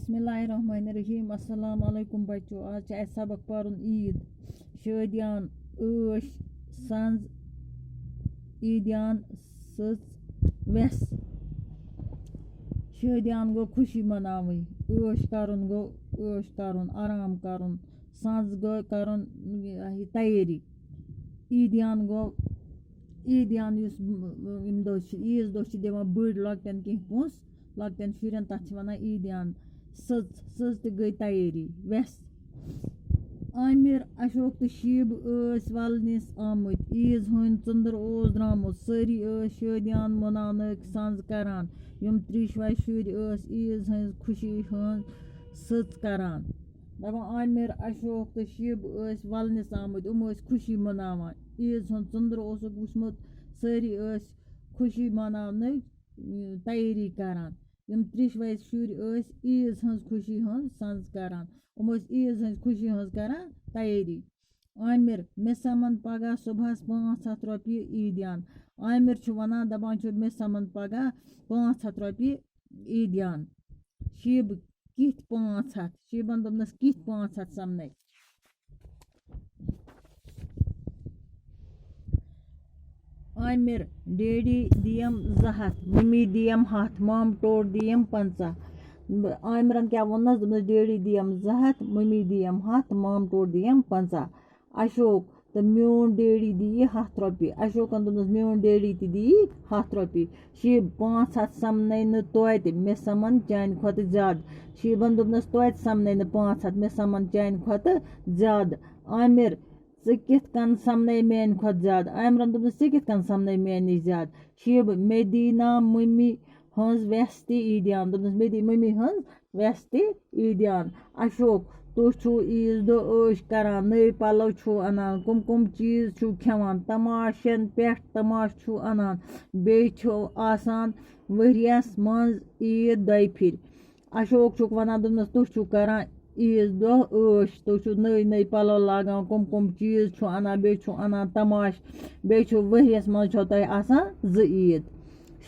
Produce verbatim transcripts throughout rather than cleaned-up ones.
بسم اللہ الرحمن الرحیم۔ السلام علیکم بچو، آز چھِ اَسہِ سبق پَرُن عیٖد۔ شٲدیان ٲش سَنٛز عیٖدیان سٕژ وٮ۪س۔ شٲدیان گوٚو خوشی مَناوٕنۍ، ٲش کَرُن گوٚو ٲش کَرُن، آرام کَرُن، سَنٛز گوٚو کَرُن یہِ تیٲری۔ عیٖدیان گوٚو عیٖدیان یُس ییٚمہِ دۄہ چھِ، عیٖذ دۄہ چھِ دِوان بٔڑۍ لۄکٹٮ۪ن کینٛہہ پونٛسہٕ، لۄکٹٮ۪ن شُرٮ۪ن، تَتھ چھِ وَنان عیٖدیان۔ سٕژ، سٕژ تہِ گٔے تیٲری۔ وٮ۪س عامر، اشوک تہٕ شیٖبہٕ ٲسۍ وَلنِس آمٕتۍ۔ عیٖذ ہُنٛد ژٔنٛدٕر اوس درٛامُت۔ سٲری ٲسۍ شٲدیان مُناونٕکۍ سَنٛز کران۔ یِم ترٛیشوَے شُرۍ ٲسۍ عیٖذ ہٕنٛز خوشی ہٕنٛز سٕژ کران۔ دَپان عامر، اشوک تہٕ شیٖبہٕ ٲسۍ وَلنِس آمٕتۍ۔ یِم ٲسۍ خوشی مُناوان۔ عیٖذ ہُنٛد ژٔنٛدٕر اوسُکھ وُچھمُت۔ سٲری ٲسۍ خوشی مَناونٕچ، اۭں، تیٲری کران۔ یِم ترٛیشوَے شُرۍ ٲسۍ عیٖذ ہٕنٛز خوشی ہٕنٛز سَنٛز کران۔ یِم ٲسۍ عیٖذ ہٕنٛز خوشی ہٕنٛز کران تیٲری۔ عامر، مےٚ سَمَن پگاہ صُبحَس پانٛژھ ہَتھ رۄپیہِ عیٖدیان۔ عامر چھُ وَنان، دَپان چھُ، مےٚ سَمَن پگاہ پانٛژھ ہَتھ رۄپیہِ عیٖدیان۔ شیٖبہٕ، کِتھ پانٛژھ ہَتھ؟ شیٖبَن دوٚپنَس، کِتھ پانٛژھ ہَتھ سَمنَے؟ عامر، ڈیڈی دِیَم زٕ ہَتھ، مٔمی دِیَم ہَتھ، مام ٹوٹھ دِیَم پنٛژاہ۔ عامرَن کیٛاہ ووٚننَس؟ دوٚپنَس، ڈیڈی دِیَم زٕ ہَتھ، مٔمی دِیَم ہَتھ، مام ٹوٹھ دِیَم پنٛژاہ۔ اشوک، تہٕ میون ڈیڈی دِیہِ ہَتھ رۄپیہِ۔ اشوکَن دوٚپنَس، میون ڈیڈی تہِ دِیہِ ہَتھ رۄپیہِ۔ شیٖب، پانٛژھ ہَتھ سَمنَے نہٕ توتہِ، مےٚ سَمَن چانہِ کھۄتہٕ زیادٕ۔ شیٖبَن دوٚپنَس، توتہِ سَمنَے نہٕ پانٛژھ ہَتھ، مےٚ سَمَن چانہِ کھۄتہٕ زیادٕ۔ عامر، ژٕ کِتھ کٔنۍ سَمنَے میانہِ کھۄتہٕ زیادٕ؟ عامرَن دوٚپنَس، ژٕ کِتھ کٔنۍ سَمنَے میانہِ نِش زیادٕ؟ شیٖبہٕ، مےٚ دی نا مٔمی ہٕنٛز وٮ۪س تہِ عیٖدیان۔ دوٚپنَس، مےٚ دی مٔمی ہٕنٛز وٮ۪س تہِ عیٖدیان۔ اشوک، تُہۍ چھِو عیٖذ دۄہ عٲش کران، نٔوۍ پَلو چھِو اَنان، کٕم کٕم چیٖز چھِو کھٮ۪وان، تماشَن پٮ۪ٹھ تماش چھِو اَنان، بیٚیہِ چھِو آسان ؤریَس منٛز عیٖد دۄیہِ پھِرِ۔ اشوک چھُکھ وَنان، دوٚپنَس، تُہۍ چھِو کران عیٖذ دۄہ عٲش، تُہۍ چھِو نٔوۍ نٔوۍ پَلو لاگان، کٕم کٕم چیٖز چھِو اَنان، بیٚیہِ چھِو اَنان تماش، بیٚیہِ چھِو ؤریَس منٛز چھو تۄہہِ آسان زٕ عیٖد۔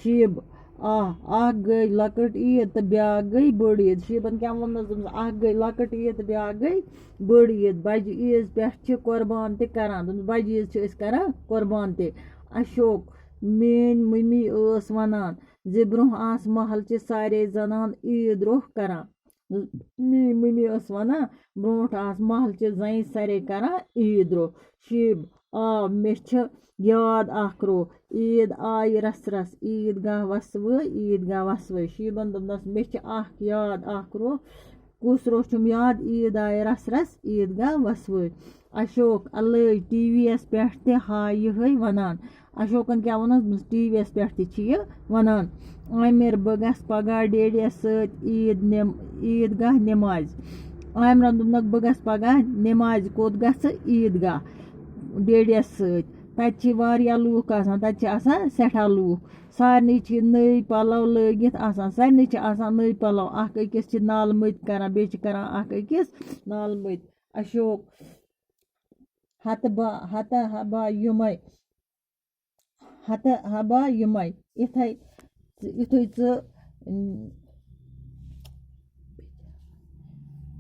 شیٖب، آہ، اَکھ گٔے لۄکٕٹ عیٖد تہٕ بیٛاکھ گٔے بٔڑ عیٖد۔ شیٖبَن کیٛاہ ووٚننَس؟ دوٚپنَس، اَکھ گٔے لۄکٕٹ عیٖد تہٕ بیٛاکھ گٔے بٔڑ عیٖد۔ بَجہِ عیٖذ پٮ۪ٹھ چھِ قۄربان تہِ کَران۔ دوٚپنَس، بَجہِ عیٖذ چھِ أسۍ کَران قۄربان تہِ۔ اشوک، میٛٲنۍ مٔمی ٲس وَنان زِ برٛونٛہہ آسہٕ محلہٕ چہِ سارے زَنان عیٖد روٚف کَران۔ میٛٲنۍ مٔمی ٲس وَنان، برٛونٛٹھ آسہٕ محلہٕ چہِ زَنہِ سارے کَران عیٖد روٚف۔ شیٖب، آ، مےٚ چھِ یاد اَکھ روٚف، عیٖد آیہِ رَسہٕ رَسہٕ، عیٖد گاہ وَسوٲے، عیٖد گاہ وَسوٲے۔ شیٖبَن دوٚپنَس، مےٚ چھِ اَکھ یاد اَکھ روٚف۔ کُس روٚف چھُم یاد؟ عیٖد آیہِ رَسہٕ رَسہٕ، عیٖد گاہ وَسوٲے۔ اشوک، اَلٲے ٹی وی یَس پٮ۪ٹھ تہِ ہا یِہوٚے وَنان۔ اشوکَن کیٛاہ ووٚنُس؟ دوٚپنَس، ٹی وی یَس پٮ۪ٹھ تہِ چھِ یہِ وَنان۔ عامر، بہٕ گژھٕ پگاہ ڈیڈیَس سۭتۍ عیٖد نٮ۪م-، عیٖد گاہ نٮ۪مازِ۔ عامرَن دوٚپنَکھ، بہٕ گژھٕ پگاہ نٮ۪مازِ۔ کوٚت گژھٕ؟ عیٖد گاہ ڈیڈیَس سۭتۍ۔ تَتہِ چھِ واریاہ لوٗکھ آسان، تَتہِ چھِ آسان سٮ۪ٹھاہ لوٗکھ۔ سارنٕے چھِ نٔوۍ پَلو لٲگِتھ آسان، سارنٕے چھِ آسان نٔوۍ پَلو۔ اَکھ أکِس چھِ نالہٕ مٔتۍ کَران، بیٚیہِ چھِ کَران اَکھ أکِس نالہٕ مٔتۍ۔ اشوک، ہَتہٕ با-، ہَتہٕ ہَبا یِمَے، ہَتہٕ ہَبا یِمَے، یِتھَے، یُتھُے ژٕ،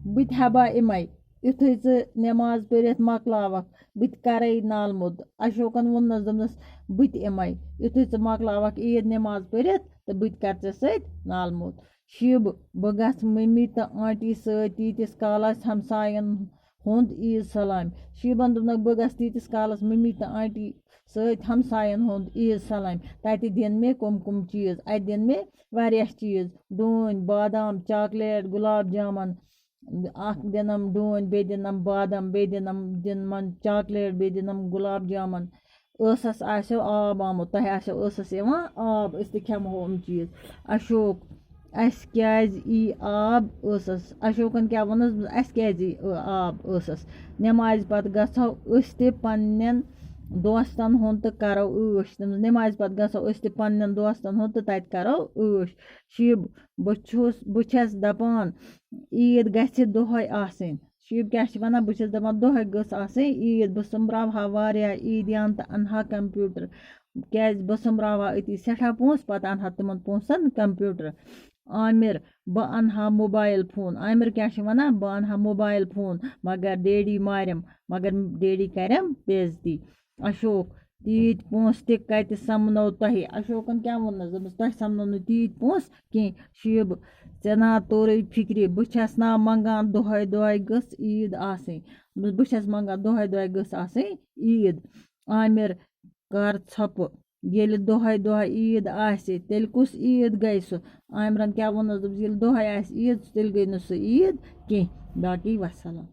بہٕ تہِ ہَبا یِمَے، یُتھُے ژٕ نٮ۪ماز پٔرِتھ مۄکلاوَکھ، بہٕ تہِ کَرَے نالہٕ موٚت۔ اشوکَن ووٚننَس، دوٚپنَس، بہٕ تہِ یِمَے، یُتھُے ژٕ مۄکلاوَکھ عیٖد نٮ۪ماز پٔرِتھ تہٕ بہٕ تہِ کَرٕ ژےٚ سۭتۍ نالہٕ موٚت۔ شیٖبہٕ، بہٕ گژھٕ مٔمی تہٕ آنٹی سۭتۍ تیٖتِس کالَس ہمسایَن ہُنٛد عیٖد سلام۔ شیٖبَن دوٚپنَکھ، بہٕ گژھٕ تیٖتِس کالَس مٔمی تہٕ آنٹی سۭتۍ ہمسایَن ہُنٛد عیٖد سلام۔ تَتہِ دِن مےٚ کٕم کٕم چیٖز؟ اَتہِ دِن مےٚ واریاہ چیٖز، ڈوٗنۍ، بادام، چاکلیٹ، گُلاب جامَن۔ اَکھ دِنَم ڈوٗنۍ، بیٚیہِ دِنَم بادام، بیٚیہِ دِنَم، دِنمَن چاکلیٹ، بیٚیہِ دِنَم گُلاب جامَن۔ ٲسَس آسیو آب آمُت، تۄہہِ آسیو ٲسَس یِوان آب، أسۍ تہِ کھٮ۪مہو یِم چیٖز۔ اشوک، اَسہِ کیٛازِ یی آب ٲسَس؟ اشوکَن کیٛاہ ووٚنُس؟ اَسہِ کیٛازِ یی آب ٲسَس؟ نٮ۪مازِ پَتہٕ گژھو أسۍ تہِ پنٛنٮ۪ن دوستَن ہُنٛد تہٕ کَرو عٲش۔ دوٚپمَس، نٮ۪مازِ پَتہٕ گژھو أسۍ تہِ پنٛنٮ۪ن دوستَن ہُنٛد تہٕ تَتہِ کَرو عٲش۔ شیٖب، بہٕ چھُس، بہٕ چھَس دَپان، عیٖد گژھِ دۄہَے آسٕنۍ۔ شیٖب کیٛاہ چھِ وَنان؟ بہٕ چھَس دَپان، دۄہَے گٔژھ آسٕنۍ عیٖد، بہٕ سوٚمبراوہا واریاہ عیٖدیان تہٕ اَنہٕ ہا کَمپیوٗٹر، کیٛازِ بہٕ سوٚمبراوہا أتی سٮ۪ٹھاہ پونٛسہٕ، پَتہٕ اَنہٕ ہا تِمَن پونٛسَن کَمپیوٗٹر۔ عامر، بہٕ اَنہٕ ہا موبایِل فون۔ عامر کیٛاہ چھُ وَنان؟ بہٕ اَنہٕ ہا موبایِل فون، مگر ڈیڈی مارٮ۪م، مگر ڈیڈی کَرٮ۪م بے عزتی۔ اشوک، تیٖتۍ پونٛسہٕ تہِ کَتہِ سَمنو تۄہہِ؟ اشوکَن کیٛاہ ووٚننَس؟ دوٚپمَس، تۄہہِ سَمنو نہٕ تیٖتۍ پونٛسہٕ کینٛہہ۔ شیٖبہٕ، ژےٚ نا توٚرُے فِکرِ، بہٕ چھَس نا منٛگان دۄہَے دۄہَے گٔژھ عیٖد آسٕنۍ۔ دوٚپمَس، بہٕ چھَس منٛگان دۄہَے دۄہَے گٔژھ آسٕنۍ عیٖد۔ عامر، کر ژھۄپہٕ۔ ییٚلہِ دۄہَے دۄہَے عیٖد آسہِ، تیٚلہِ کُس عیٖد گٔے سُہ؟ عامرَن کیٛاہ ووٚننَس؟ دوٚپُس، ییٚلہِ دۄہَے آسہِ عیٖد، تیٚلہِ گٔے نہٕ سُہ عیٖد کینٛہہ۔ باقٕے وَسَلام۔